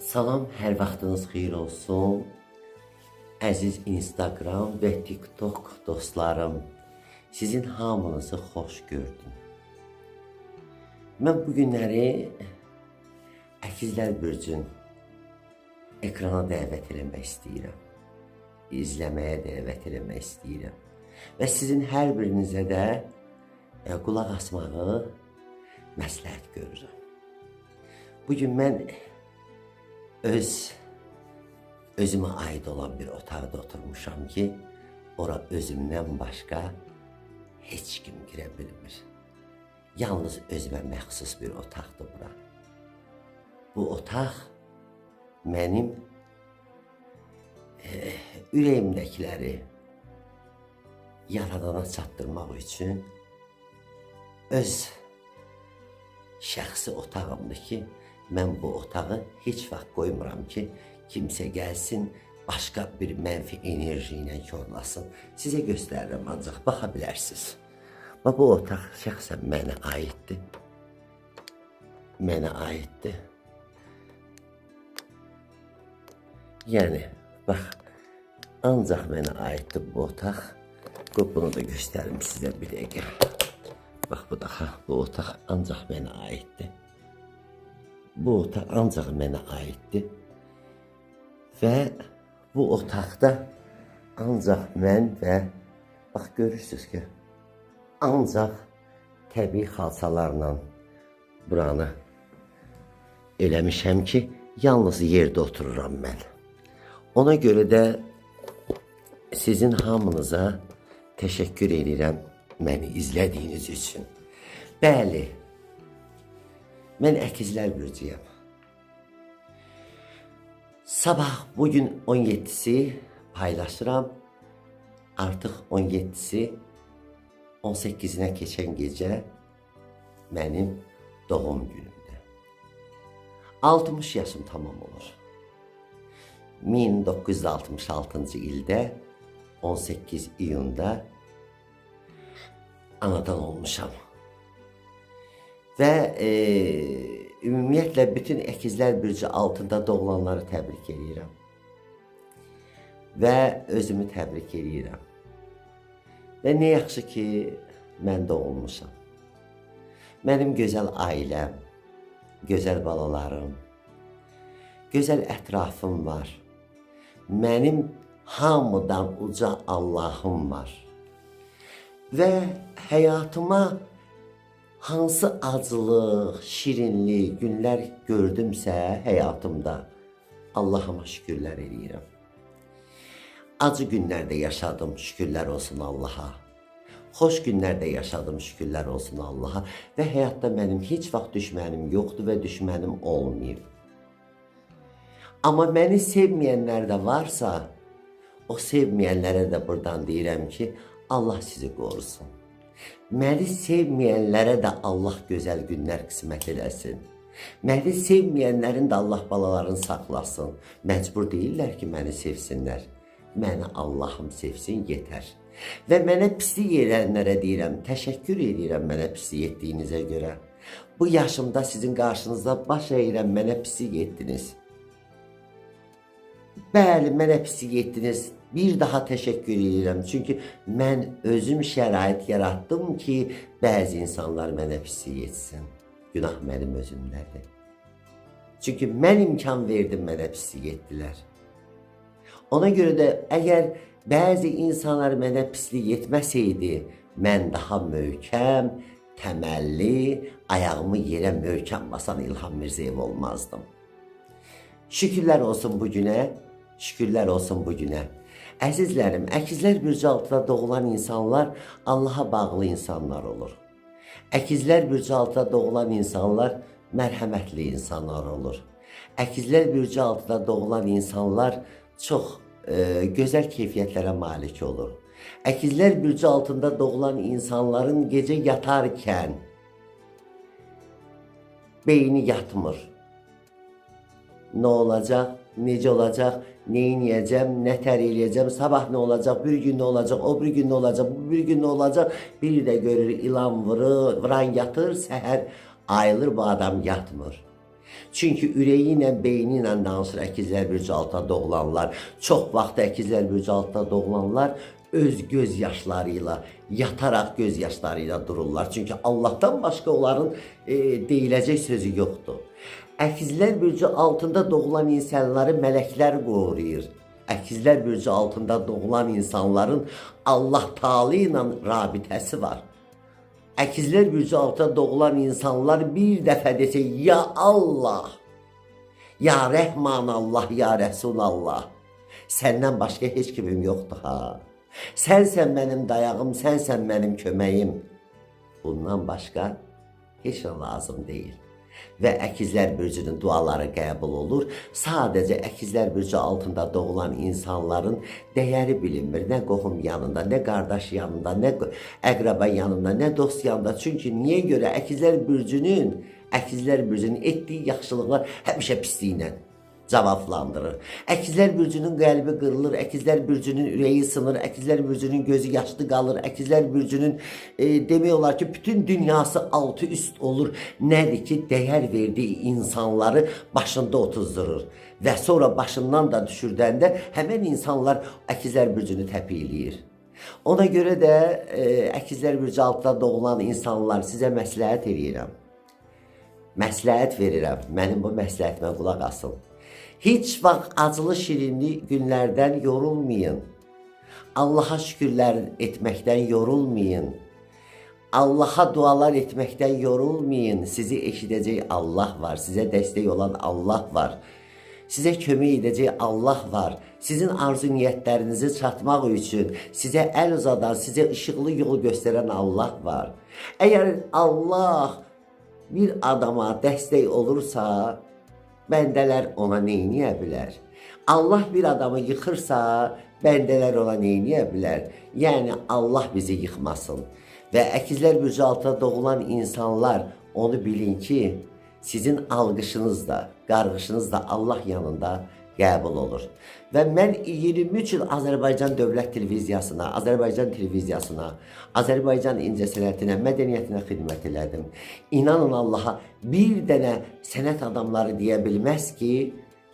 Salam, hər vaxtınız xeyir olsun. Əziz Instagram və TikTok dostlarım, sizin hamınızı xoş gördüm. Mən bu günləri Əkizlər Bürcün ekrana dəvət eləmək istəyirəm. İzləməyə dəvət eləmək istəyirəm. Və sizin hər birinizə də qulaq asmağı məsləhət görürəm. Bugün mən öz özümə aid olan bir otaqda oturmuşam ki, ora özümdən başqa heç kim girə bilmir. Yalnız özümə məxsus bir otaqdır bura. Bu otaq mənim ürəyimdəkiləri Yaradana çatdırmaq üçün öz şəxsi otağımdır ki, mən bu otağı heç vaxt qoymuram ki, kimsə gəlsin, başqa bir mənfi enerji ilə korlasın. Sizə göstərirəm, ancaq baxa bilərsiniz. Bax, bu otaq şəxsən mənə aiddir. Mənə aiddir. Yəni, bax, ancaq mənə aiddir bu otaq. Qoy bunu da göstərim sizə bir dəqiqə. Bax, bu da, ha, bu otaq ancaq mənə aiddir. Bu otaq ancaq mənə aiddir. Və bu otaqda ancaq mən və bax görürsünüz ki, ancaq təbii xalçalarla buranı eləmişəm ki, yalnız yerdə otururam mən. Ona görə də sizin hamınıza təşəkkür edirəm məni izlədiyiniz üçün. Bəli, mən Əkizlər Bürcüyəm. Sabah bugün 17-si paylaşıram. Artıq 17-si 18-inə keçən gecə mənim doğum günümdür. 60 yaşım tamam olur. 1966-cı ildə 18 iyunda anadan olmuşam. Və ümumiyyətlə bütün Əkizlər Bürcü altında doğulanları təbrik edirəm. Və özümü təbrik edirəm. Və nə yaxşı ki, mən doğulmuşam. Mənim gözəl ailəm, gözəl balalarım, gözəl ətrafım var. Mənim hamıdan uca Allahım var. Və həyatıma hansı acılıq, şirinlik günlər gördümsə həyatımda Allahıma şükürlər eləyirəm. Acı günlərdə yaşadım, şükürlər olsun Allaha. Xoş günlərdə yaşadım, şükürlər olsun Allaha. Və həyatda mənim heç vaxt düşmənim yoxdur və düşmənim olmayıb. Amma məni sevməyənlər də varsa, o sevməyənlərə də buradan deyirəm ki, Allah sizi qorusun. Məni sevməyənlərə də Allah gözəl günlər qismət eləsin. Məni sevməyənlərin də Allah balalarını saxlasın. Məcbur deyirlər ki, məni sevsinlər. Məni Allahım sevsin, yetər. Və mənə pislik edənlərə deyirəm, təşəkkür edirəm mənə pislik etdiyinizə görə. Bu yaşımda sizin qarşınızda baş əyirəm, mənə pislik etdiniz. Bəli, mənə pislik etdiniz. Bir daha təşəkkür edirəm. Çünki mən özüm şərait yaratdım ki, bəzi insanlar mənə pislik etsin. Günah mənim özümdədir. Çünki mən imkan verdim, mənə pislik etdilər. Ona görə də əgər bəzi insanlar mənə pislik etməsəydi, mən daha möhkəm, təməlli, ayağımı yerə möhkəm basan İlham Mirzayev olmazdım. Şükürlər olsun bu günə, şükürlər olsun bu günə. Əzizlərim, Əkizlər Bürcü altında doğulan insanlar Allaha bağlı insanlar olur. Əkizlər Bürcü altında doğulan insanlar mərhəmətli insanlar olur. Əkizlər Bürcü altında doğulan insanlar çox gözəl keyfiyyətlərə malik olur. Əkizlər Bürcü altında doğulan insanların gecə yatarkən beyni yatmır. Nə olacaq, necə olacaq, nə eləyəcəm, nə tər eləyəcəm, sabah nə olacaq, bir gün nə olacaq, o bir gün nə olacaq, bu bir gün nə olacaq. Bir də görür ilan vurur, vuran yatır, səhər ayılır, bu adam yatmır. Çünki ürəyi ilə, beyni ilə danışır Əkizlər bürcü altında doğulanlar. Çox vaxt Əkizlər bürcü altında doğulanlar öz göz yaşları ilə, yataraq göz yaşları ilə dururlar. Çünki Allahdan başqa onların deyiləcək sözü yoxdur. Əkizlər bürcü altında doğulan insanları mələklər qoruyur. Əkizlər bürcü altında doğulan insanların Allah Taala ilə rabitəsi var. Əkizlər bürcü altında doğulan insanlar bir dəfə desə ya Allah, ya Rəhman Allah, ya Rəsulallah, səndən başqa heç kimim yoxdur ha. Sənsən mənim dayağım, sənsən mənim köməyim. Bundan başqa heç nə lazım deyil. Və Əkizlər bürcünün duaları qəbul olur. Sadəcə Əkizlər bürcü altında doğulan insanların dəyəri bilinmir. Nə qohum yanında, nə qardaş yanında, nə əqraba yanında, nə dost yanında. Çünki niyə görə Əkizlər bürcünün etdiyi yaxşılıqlar həmişə pisliklə cavablandırır. Əkizlər bürcünün qəlbi qırılır, Əkizlər bürcünün ürəyi sınır, Əkizlər bürcünün gözü yaşlı qalır, Əkizlər bürcünün demək olar ki, bütün dünyası altı üst olur. Nədir ki, dəyər verdiyi insanları başında otuzdurur və sonra başından da düşürdəndə həmən insanlar Əkizlər bürcünü təpikləyir. Ona görə də Əkizlər bürcü altında doğulan insanlar, sizə məsləhət eləyirəm. Məsləhət verirəm. Mənim bu məsləhətimə qulaq asın. Heç vaxt acılı şirinli günlərdən yorulmayın. Allaha şükürlər etməkdən yorulmayın. Allaha dualar etməkdən yorulmayın. Sizi eşidəcək Allah var. Sizə dəstək olan Allah var. Sizə kömək edəcək Allah var. Sizin arzu niyyətlərinizi çatmaq üçün sizə əl uzadan, sizə işıqlı yol göstərən Allah var. Əgər Allah bir adama dəstək olursa, bəndələr ona neyniyə bilər? Allah bir adamı yıxırsa, bəndələr ona neyniyə bilər? Yəni Allah bizi yıxmasın. Və Əkizlər bürcü altında doğulan insanlar onu bilin ki, sizin alqışınız da, qarğışınız da Allah yanında qəbul olur. Və mən 23 il Azərbaycan Dövlət Televiziyasına, Azərbaycan Televiziyasına, Azərbaycan incəsənətinə, mədəniyyətinə xidmət elədim. İnanın Allaha, bir dənə sənət adamları deyə bilməz ki,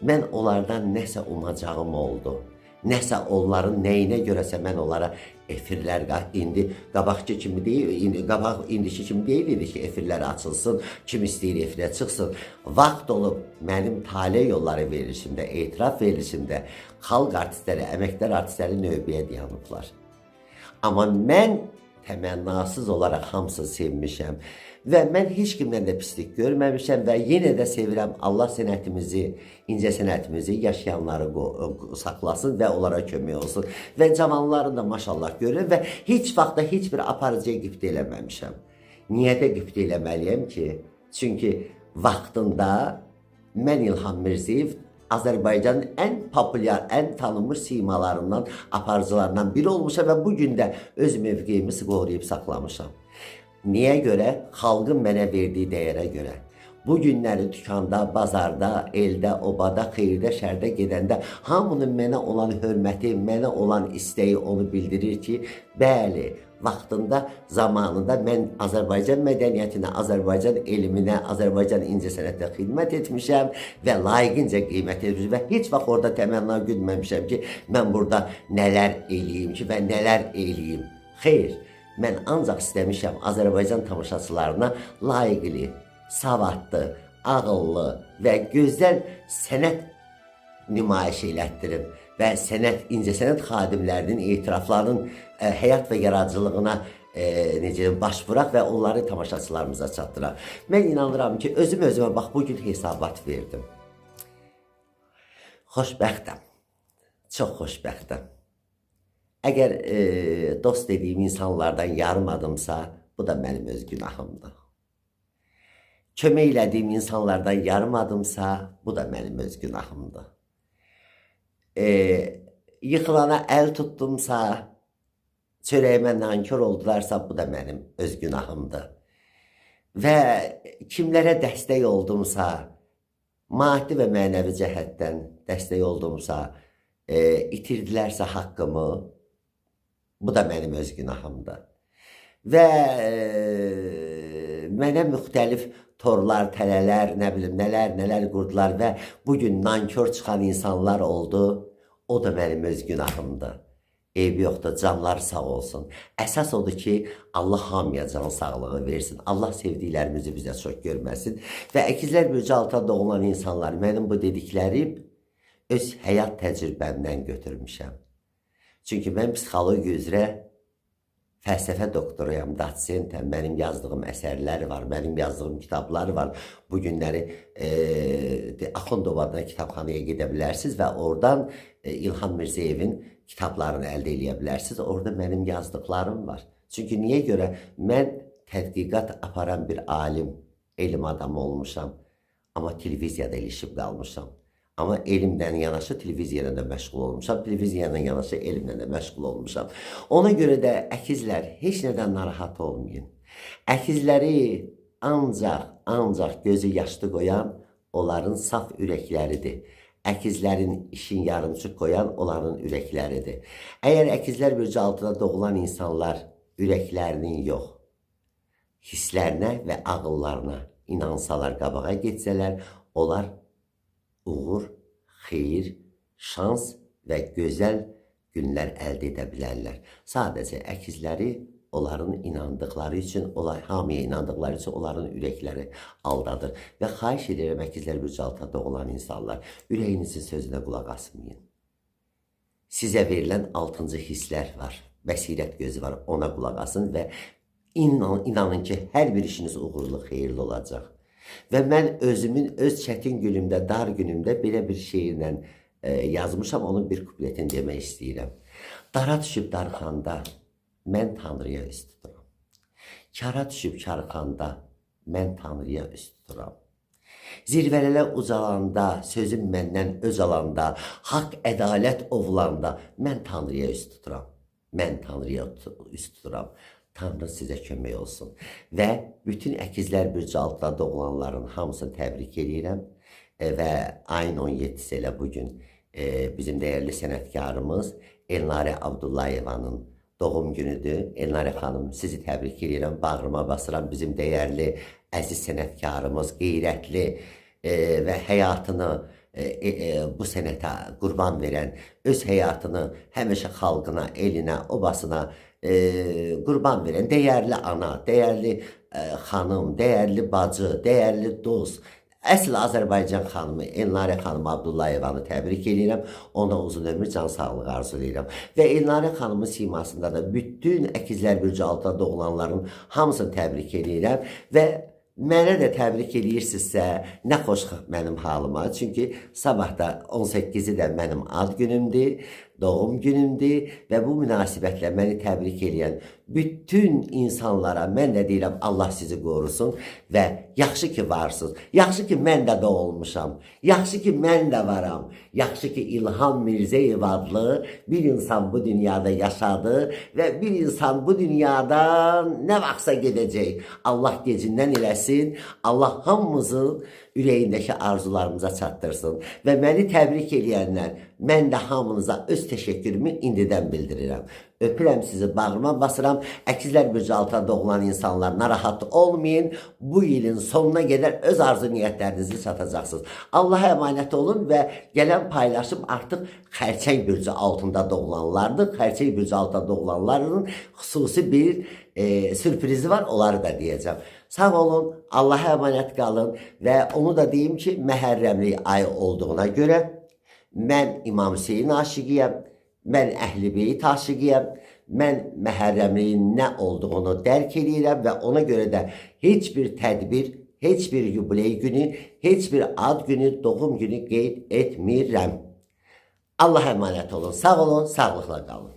mən onlardan nəsə umacağım oldu. Nəsə onların nəyinə görəsə mən onlara efirlər indi qabaqki kimi deyil, indi qabaq indiki kimi deyil idi ki, efirlər açılsın, kim istəyir efirə çıxsın. Vaxt olub mənim tale yolları verilişimdə, etiraf verilişimdə xalq artistləri, əməkdar artistləri növbəyə dayanıblar. Amma mən təmənnasız olaraq hamısını sevmişəm və mən heç kimdən də pislik görməmişəm və yenə də sevirəm. Allah sənətimizi, incə sənətimizi, yaşayanları saxlasın və onlara kömək olsun. Və cavanların da maşallah görürəm və heç vaxt da heç bir aparıcıya qibtə eləməmişəm. Niyə də qibtə eləməliyəm ki? Çünki vaxtında mən İlham Mirziyev Azərbaycanın ən populyar, ən tanınmış simalarından, aparıcılarından biri olmuşam və bu gün də öz mövqeyimi qoruyub saxlamışam. Niyə görə? Xalqın mənə verdiyi dəyərə görə. Bu günləri dükanda, bazarda, eldə, obada, xeyirdə, şərdə gedəndə hamının mənə olan hörməti, mənə olan istəyi onu bildirir ki, bəli, vaxtında, zamanında mən Azərbaycan mədəniyyətinə, Azərbaycan elminə, Azərbaycan incəsənətinə xidmət etmişəm və layiqincə qiymət etmişəm və heç vaxt orada təmənna güdməmişəm ki, mən burada nələr eləyim ki və nələr eləyim. Xeyr, mən ancaq istəmişəm Azərbaycan tamaşaçılarına layiqli, savadlı, ağıllı və gözəl sənət nümayiş elətdirim və sənət, incəsənət xadimlərinin etiraflarının həyat və yaradıcılığına necə deyim, baş vuraq və onları tamaşaçılarımıza çatdıraq. Mən inanıram ki, özüm özümə bax bu gün hesabat verdim. Xoşbəxtəm. Çox xoşbəxtəm. Əgər dost dediyim insanlardan yarımadımsa, bu da mənim öz günahımdır. Kömək elədiyim insanlardan yarımadımsa, bu da mənim öz günahımdır. Yıxılana əl tutdumsa, çörəyimə nankör oldularsa, bu da mənim öz günahımdır. Və kimlərə dəstək oldumsa, maddi və mənəvi cəhətdən dəstək oldumsa, itirdilərsə haqqımı, bu da mənim öz günahımdır. Və mənə müxtəlif torlar, tələlər, nə bilim, nələr, nələr qurdular və bugün nankör çıxan insanlar oldu. O da mənim öz günahımdır. Eybi yoxdur, canlar sağ olsun. Əsas odur ki, Allah hamıya can sağlığı versin. Allah sevdiklərimizi bizə çox görməsin. Və Əkizlər bürcü altında doğulan insanlar, mənim bu dediklərim öz həyat təcrübəmdən götürmüşəm. Çünki mən psixologiya üzrə fəlsəfə doktoruyam, dosentəm, mənim yazdığım əsərlər var, mənim yazdığım kitablar var. Bu günləri Axundov adına kitabxanaya gedə bilərsiniz və oradan İlham Mirzəyevin kitablarını əldə eləyə bilərsiniz. Orada mənim yazdıqlarım var. Çünki niyə görə mən tədqiqat aparan bir alim, elm adamı olmuşam, amma televiziyada ilişib qalmışam. Amma elmlə yanaşı televiziya ilə də məşğul olmuşam, televiziya ilə yanaşı elmlə də məşğul olmuşam. Ona görə də əkizlər heç nədən narahat olmayın. Əkizləri ancaq gözü yaşlı qoyan onların saf ürəkləridir. Əkizlərin işin yarımçıq qoyan onların ürəkləridir. Əgər Əkizlər bürcü altında doğulan insanlar ürəklərinin yox, hisslərinə və ağıllarına inansalar, qabağa getsələr, onlar uğur, xeyir, şans və gözəl günlər əldə edə bilərlər. Sadəcə əkizləri onların inandıqları üçün, hamıya inandıqları üçün onların ürəkləri aldadır. Və xahiş edirəm Əkizlər bürcü altında doğulan insanlar, ürəyinizin sözünə qulaq asmayın. Sizə verilən 6-cı hisslər var, bəsirət gözü var, ona qulaq asın və inanın ki, hər bir işiniz uğurlu, xeyirli olacaq. Və mən özümün öz çətin günümdə, dar günümdə belə bir şeirlə yazmışam, onun bir kupletini demək istəyirəm. Dara düşüb darxanda mən Tanrıya üz tuturam. Kara düşüb karxanda mən Tanrıya üz tuturam. Zirvələrə ucalanda, sözüm məndən öz alanda, haqq, ədalət ovulanda mən Tanrıya üz tuturam. Mən Tanrıya üz tuturam. Tanrı sizə kömək olsun. Və bütün Əkizlər bürcü altında doğulanların hamısını təbrik edirəm. Və ayın 17-si elə bugün bizim dəyərli sənətkarımız Elnarə Abdullayevanın doğum günüdür. Elnarə xanım, sizi təbrik edirəm, bağrıma basıram. Bizim dəyərli, əziz sənətkarımız, qeyrətli və həyatını bu sənətə qurban verən, öz həyatını həmişə xalqına, elinə, obasına qurban verən dəyərli ana, dəyərli xanım, dəyərli bacı, dəyərli dost, əsl Azərbaycan xanımı Elnarə xanım Abdullayevanı təbrik edirəm. Ona uzun ömür, can sağlığı arzulayıram. Və Elnarə xanımın simasında da bütün Əkizlər bürcü altında doğulanların hamısını təbrik edirəm və mənə də təbrik eləyirsinizsə, nə xoş mənim halıma. Çünki sabah da 18-i də mənim ad günümdür, doğum günümdür və bu münasibətlə məni təbrik eləyən bütün insanlara mən də deyirəm Allah sizi qorusun və yaxşı ki varsınız, yaxşı ki mən də doğulmuşam, yaxşı ki mən də varam, yaxşı ki İlham Mirzəyev adlı bir insan bu dünyada yaşadı və bir insan bu dünyadan nə vaxtsa gedəcək. Allah gecindən eləsin, Allah hamımızın ürəyindəki arzularımıza çatdırsın və məni təbrik eləyənlər, mən də hamınıza öz təşəkkürümü indidən bildirirəm. Öpürəm sizi, bağrıma basıram. Əkizlər bürcü altında doğulan insanlar narahat olmayın. Bu ilin sonuna qədər öz arzu niyyətlərinizi çatacaqsınız. Allaha əmanət olun və gələn paylaşım artıq Xərçəng bürcü altında doğulanlardır. Xərçəng bürcü altında doğulanların xüsusi bir sürprizi var, onları da deyəcəm. Sağ olun, Allaha əmanət qalın və onu da deyim ki, Məhərrəmlik ayı olduğuna görə mən İmam Hüseyin aşiqiyəm, mən Əhl-i Beyt aşiqiyəm, mən Məhərrəmliyin nə olduğunu dərk edirəm və ona görə də heç bir tədbir, heç bir yubiley günü, heç bir ad günü, doğum günü qeyd etmirəm. Allaha əmanət olun, sağ olun, sağlıqla qalın.